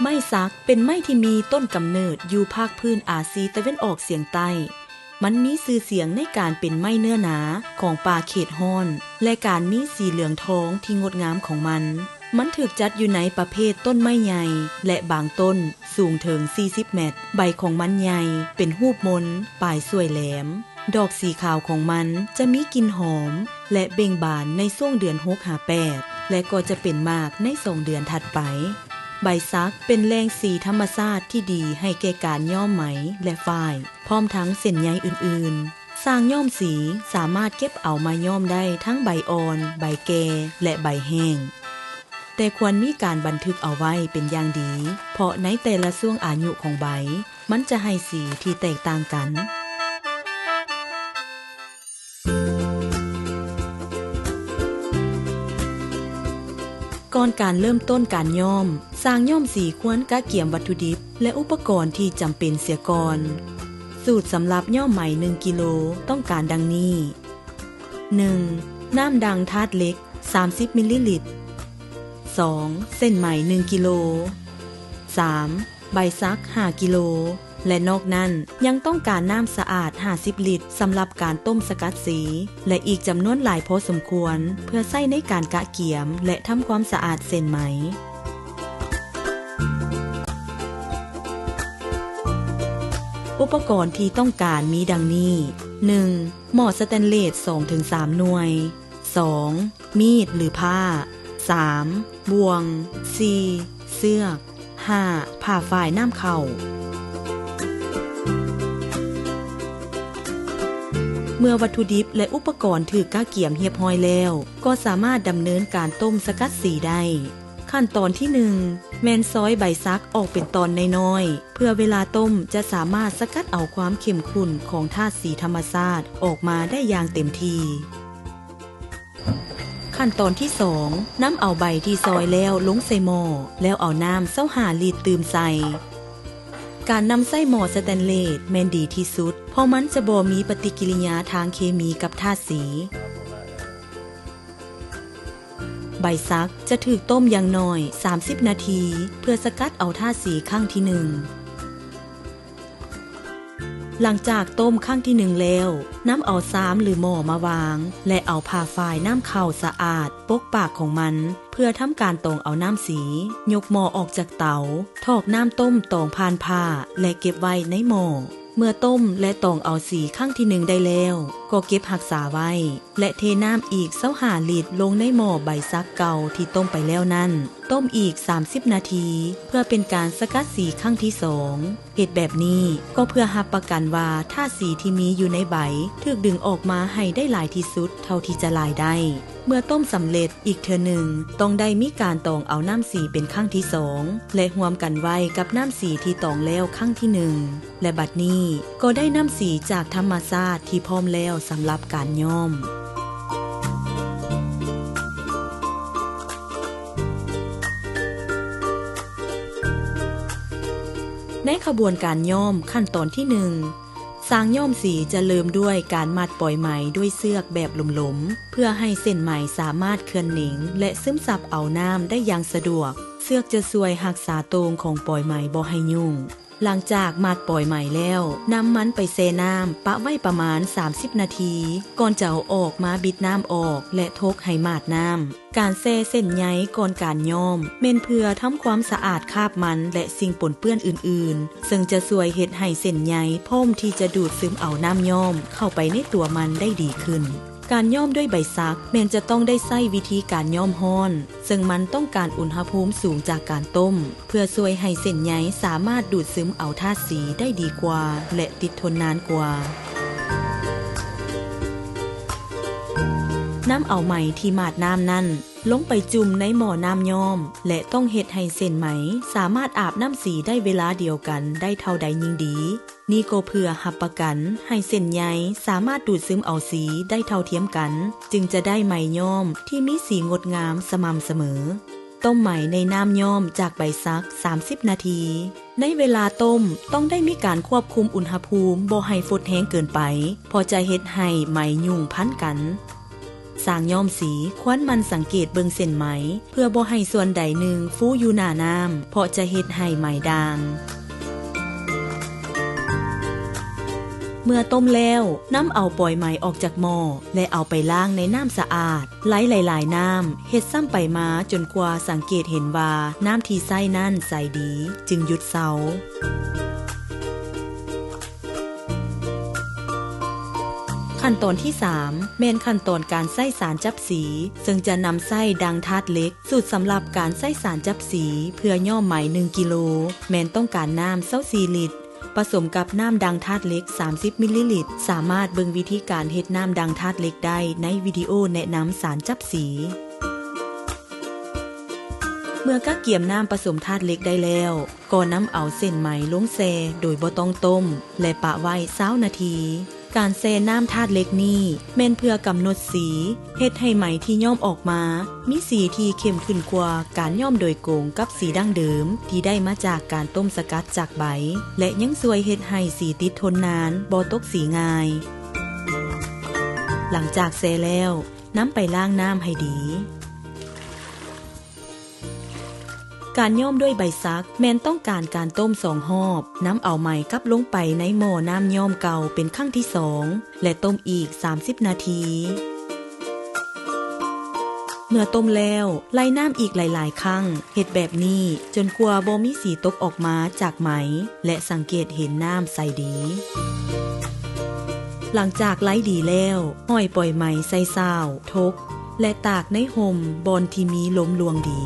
ໄມ້ສັກເປັນໄມ້ທີ່ມີຕົ້ນກຳເນີດຢູ່ພາກພື້ນອາຊີຕາເວັນອອກສຽງໃຕ້. ມັນມີຊື່ສຽງໃນການເປັນໄມ້ເນື້ອໜາຂອງປ່າເຂດຮ້ອນ ແລະ ການມີສີເຫຼືອງທອງທີ່ງົດງາມຂອງມັນ. ມັນຖືກຈັດຢູ່ໃນປະເພດຕົ້ນໄມ້ໃຫຍ່ ແລະ ບາງຕົ້ນສູງເຖິງສີ່ສິບແມັດ. ໃບຂອງມັນໃຫຍ່ ເປັນຮູບມົນ ປາຍສວຍແຫຼມ. ດອກສີຂາວຂອງມັນຈະມີກິ່ນຫອມ ແລະ ເບັ່ງບານໃນຊ່ວງເດືອນຫົກຫາແປດ ແລະ ກໍຈະເປັນໝາກໃນສອງເດືອນຖັດໄປ. ໃບສັກເປັນແຫຼ່ງສີທຳມະຊາດທີ່ດີໃຫ້ແກ່ການຍ້ອມໄໝ ແລະ ຝ້າຍ, ພ້ອມທັງເສັ້ນໃຍອື່ນໆ. ຊ່າງຍ້ອມສີສາມາດເກັບເອົາມາຍ້ອມໄດ້ທັງໃບອ່ອນ, ໃບແກ່ ແລະ ໃບແຫ້ງ. ແຕ່ຄວນມີການບັນທຶກເອົາໄວ້ເປັນຢ່າງດີ, ເພາະໃນແຕ່ລະຊ່ວງອາຍຸຂອງໃບ, ມັນຈະໃຫ້ສີທີ່ແຕກຕ່າງກັນ. ກ່ອນການເລີ່ມຕົ້ນການຍ້ອມ, ຊ່າງຍ້ອມສີຄວນກະກຽມວັດຖຸດິບ ແລະ ອຸປະກອນທີ່ຈຳເປັນເສຍກ່ອນ. ສູດສຳລັບຍ້ອມໄໝໜຶ່ງກິໂລ ຕ້ອງການດັ່ງນີ້: ໜຶ່ງ ນ້ຳດ່າງທາດເຫຼັກ ສາມສິບມິນລີລິດ, ສອງ ເສັ້ນໄໝໜຶ່ງກິໂລ, ສາມ ໃບສັກຫ້າກິໂລ ແລະ ນອກນັ້ນຍັງຕ້ອງການນ້ຳສະອາດຫ້າສິບລິດ ສຳລັບການຕົ້ມສະກັດສີ ແລະ ອີກຈຳນວນຫຼາຍພໍສົມຄວນ ເພື່ອໃຊ້ໃນການກະກຽມ ແລະ ທຳຄວາມສະອາດເສັ້ນໄໝ. ອຸປະກອນທີ່ຕ້ອງການມີດັ່ງນີ້: ໜຶ່ງ ໝໍ້ສະແຕນເລດສອງເຖິງສາມໜ່ວຍ, ສອງ ມີດ ຫຼື ພ້າ, ສາມ ບ່ວງ, ສີ່ ເຊືອກ, ຫ້າ ຜ້າຝ້າຍນ້ຳເຂົ້າ. ເມື່ອວັດຖຸດິບ ແລະ ອຸປະກອນຖືກກະກຽມຮຽບຮ້ອຍແລ້ວ, ກໍສາມາດດຳເນີນການຕົ້ມສະກັດສີໄດ້. ຂັ້ນຕອນທີໜຶ່ງ ແມ່ນຊອຍໃບສັກອອກເປັນຕອນນ້ອຍໆ ເພື່ອເວລາຕົ້ມຈະສາມາດສະກັດເອົາຄວາມເຂັ້ມຂຸ້ນຂອງທາດສີທຳມະຊາດອອກມາໄດ້ຢ່າງເຕັມທີ່. ຂັ້ນຕອນທີສອງ ນຳເອົາໃບທີ່ຊອຍແລ້ວລົງໃສ່ໝໍ້ ແລ້ວເອົານ້ຳຊາວຫ້າລິດຕື່ມໃສ່. ການນຳໃຊ້ໝໍ້ສະແຕນເລດແມ່ນດີທີ່ສຸດ, ເພາະມັນຈະບໍ່ມີປະຕິກິລິຍາທາງເຄມີກັບທາດສີ. ໃບສັກຈະຖືກຕົ້ມຢ່າງໜ້ອຍສາມສິບນາທີ ເພື່ອສະກັດເອົາທາດສີຄັ້ງທີໜຶ່ງ. ຫຼັງຈາກຕົ້ມຄັ້ງທີໜຶ່ງແລ້ວ, ນຳເອົາຊາມ ຫຼື ໝໍ້ມາວາງ ແລະ ເອົາຜ້າຝ້າຍນ້ຳເຂົ້າສະອາດປົກປາກຂອງມັນ ເພື່ອທຳການຕອງເອົານ້ຳສີ. ຍົກໝໍ້ອອກຈາກເຕົາ, ຖອກນ້ຳຕົ້ມຕອງຜ່ານຜ້າ ແລະ ເກັບໄວ້ໃນໝໍ້. ເມື່ອຕົ້ມ ແລະ ຕອງເອົາສີຄັ້ງທີໜຶ່ງໄດ້ແລ້ວ, ກໍເກັບຮັກສາໄວ້ ແລະ ເທນ້ຳອີກຊາວຫ້າລິດລົງໃນໝໍ້ໃບສັກເກົ່າທີ່ຕົ້ມໄປແລ້ວນັ້ນ, ຕົ້ມອີກສາມສິບນາທີ ເພື່ອເປັນການສະກັດສີຄັ້ງທີສອງ. ເຮັດແບບນີ້ກໍເພື່ອຮັບປະກັນວ່າທາດສີທີ່ມີຢູ່ໃນໃບຖືກດຶງອອກມາໃຫ້ໄດ້ຫຼາຍທີ່ສຸດເທົ່າທີ່ຈະຫຼາຍໄດ້. ເມື່ອຕົ້ມສຳເລັດອີກເທື່ອໜຶ່ງ, ຕ້ອງໄດ້ມີການຕອງເອົານ້ຳສີເປັນຄັ້ງທີສອງ ແລະ ຮວມກັນໄວ້ກັບນ້ຳສີທີ່ຕອງແລ້ວຄັ້ງທີໜຶ່ງ. ແລະ ບັດນີ້ກໍໄດ້ນ້ຳສີຈາກທຳມະຊາດທີ່ພ້ອມແລ້ວສຳລັບການຍ້ອມ. ໃນຂະບວນການຍ້ອມຂັ້ນຕອນທີໜຶ່ງ, ຊ່າງຍ້ອມສີຈະເລີ່ມດ້ວຍການມັດປອຍໄໝດ້ວຍເຊືອກແບບຫຼົມໆ ເພື່ອໃຫ້ເສັ້ນໄໝສາມາດເຄື່ອນເໜັງ ແລະ ຊຶມຊັບເອົານ້ຳໄດ້ຢ່າງສະດວກ. ເຊືອກຈະຊ່ວຍຮັກສາໂຕ່ງຂອງປອຍໄໝບໍ່ໃຫ້ຫຍຸ້ງ. ຫຼັງຈາກມັດປອຍໄໝແລ້ວ, ນຳມັນໄປແຊ່ນ້ຳປະໄວ້ປະມານສາມສິບນາທີ ກ່ອນຈະເອົາອອກມາບິດນ້ຳອອກ ແລະ ທົກໃຫ້ໝາດນ້ຳ. ການແຊ່ເສັ້ນໃຍກ່ອນການຍ້ອມ ແມ່ນເພື່ອທຳຄວາມສະອາດຄາບມັນ ແລະ ສິ່ງປົນເປື້ອນອື່ນໆ, ເຊິ່ງຈະຊ່ວຍເຮັດໃຫ້ເສັ້ນໃຍພ້ອມທີ່ຈະດູດຊຶມເອົານ້ຳຍ້ອມເຂົ້າໄປໃນຕົວມັນໄດ້ດີຂຶ້ນ. ການຍ້ອມດ້ວຍໃບສັກແມ່ນຈະຕ້ອງໄດ້ໃຊ້ວິທີການຍ້ອມຮ້ອນ, ເຊິ່ງມັນຕ້ອງການອຸນຫະພູມສູງຈາກການຕົ້ມ ເພື່ອຊ່ວຍໃຫ້ເສັ້ນໃຍສາມາດດູດຊຶມເອົາທາດສີໄດ້ດີກວ່າ ແລະ ຕິດທົນນານກວ່າ. ນຳເອົາໄໝທີ່ໝາດນ້ຳນັ້ນລົງໄປຈຸ່ມໃນໝໍ້ນ້ຳຍ້ອມ ແລະ ຕ້ອງເຮັດໃຫ້ເສັ້ນໄໝສາມາດອາບນ້ຳສີໄດ້ເວລາດຽວກັນໄດ້ເທົ່າໃດຍິ່ງດີ. ນີ້ກໍເພື່ອຮັບປະກັນໃຫ້ເສັ້ນໃຍສາມາດດູດຊຶມເອົາສີໄດ້ເທົ່າທຽມກັນ, ຈຶ່ງຈະໄດ້ໄໝຍ້ອມທີ່ມີສີງົດງາມສະໝ່ຳສະເໝີ. ຕົ້ມໄໝໃນນ້ຳຍ້ອມຈາກໃບສັກສາມສິບນາທີ. ໃນເວລາຕົ້ມຕ້ອງໄດ້ມີການຄວບຄຸມອຸນຫະພູມບໍ່ໃຫ້ຟົດແຮງເກີນໄປ, ເພາະຈະເຮັດໃຫ້ໄໝຫຍຸ້ງພັນກັນ. ຊ່າງຍ້ອມສີຄວນໝັ່ນສັງເກດເບິ່ງເສັ້ນໄໝ ເພື່ອບໍ່ໃຫ້ສ່ວນໃດໜຶ່ງຟູຢູ່ໜ້ານ້ຳ ເພາະຈະເຮັດໃຫ້ໄໝດ່າງ. ເມື່ອຕົ້ມແລ້ວ, ນຳເອົາປອຍໄໝອອກຈາກໝໍ້ ແລະ ເອົາໄປລ້າງໃນນ້ຳສະອາດ ໄຫຼຫຼາຍໆນ້ຳ, ເຮັດຊ້ຳໄປມາຈົນກວ່າສັງເກດເຫັນວ່ານ້ຳທີ່ໃຊ້ນັ້ນໃສດີ, ຈຶ່ງຢຸດເຊົາ. ຂັ້ນຕອນທີສາມ ແມ່ນຂັ້ນຕອນການໃຊ້ສານຈັບສີ, ເຊິ່ງຈະນຳໃຊ້ດັງທາດເຫຼັກ. ສູດສຳລັບການໃຊ້ສານຈັບສີເພື່ອຍ້ອມໄໝໜຶ່ງກິໂລ ແມ່ນຕ້ອງການນ້ຳຊາວສີ່ລິດ ປະສົມກັບນ້ຳດັງທາດເຫຼັກສາມສິບມິນລີລິດ. ສາມາດເບິ່ງວິທີການເຮັດນ້ຳດັງທາດເຫຼັກໄດ້ໃນວິດີໂອແນະນຳສານຈັບສີ. ເມື່ອກະກຽມນ້ຳປະສົມທາດເຫຼັກໄດ້ແລ້ວ, ກໍນຳເອົາເສັ້ນໄໝລົງແຊ່ໂດຍບໍ່ຕ້ອງຕົ້ມ ແລະ ປະໄວ້ຊາວນາທີ. ການແຊ່ນ້ຳທາດເຫຼັກນີ້ແມ່ນເພື່ອກຳນົດສີ, ເຮັດໃຫ້ໄໝທີ່ຍ້ອມອອກມາມີສີທີ່ເຂັ້ມຂຶ້ນກວ່າການຍ້ອມໂດຍກົງກັບສີດັ້ງເດີມທີ່ໄດ້ມາຈາກການຕົ້ມສະກັດຈາກໃບ ແລະ ຍັງຊ່ວຍເຮັດໃຫ້ສີຕິດທົນນານ, ບໍ່ຕົກສີງ່າຍ. ຫຼັງຈາກແຊ່ແລ້ວ, ນຳໄປລ້າງນ້ຳໃຫ້ດີ. ການຍ້ອມດ້ວຍໃບສັກແມ່ນຕ້ອງການການຕົ້ມສອງຮອບ, ນຳເອົາໄໝກັບລົງໄປໃນໝໍ້ນ້ຳຍ້ອມເກົ່າເປັນຄັ້ງທີສອງ ແລະ ຕົ້ມອີກສາມສິບນາທີ. ເມື່ອຕົ້ມແລ້ວ, ໄລ່ນ້ຳອີກຫຼາຍໆຄັ້ງ, ເຮັດແບບນີ້ຈົນກວ່າບໍ່ມີສີຕົກອອກມາຈາກໄໝ ແລະ ສັງເກດເຫັນນ້ຳໃສດີ. ຫຼັງຈາກໄລ່ດີແລ້ວ, ຫ້ອຍປອຍໄໝໃສ່ຊາວ, ທົກ ແລະ ຕາກໃນຮົ່ມບ່ອນທີ່ມີລົມລວງດີ.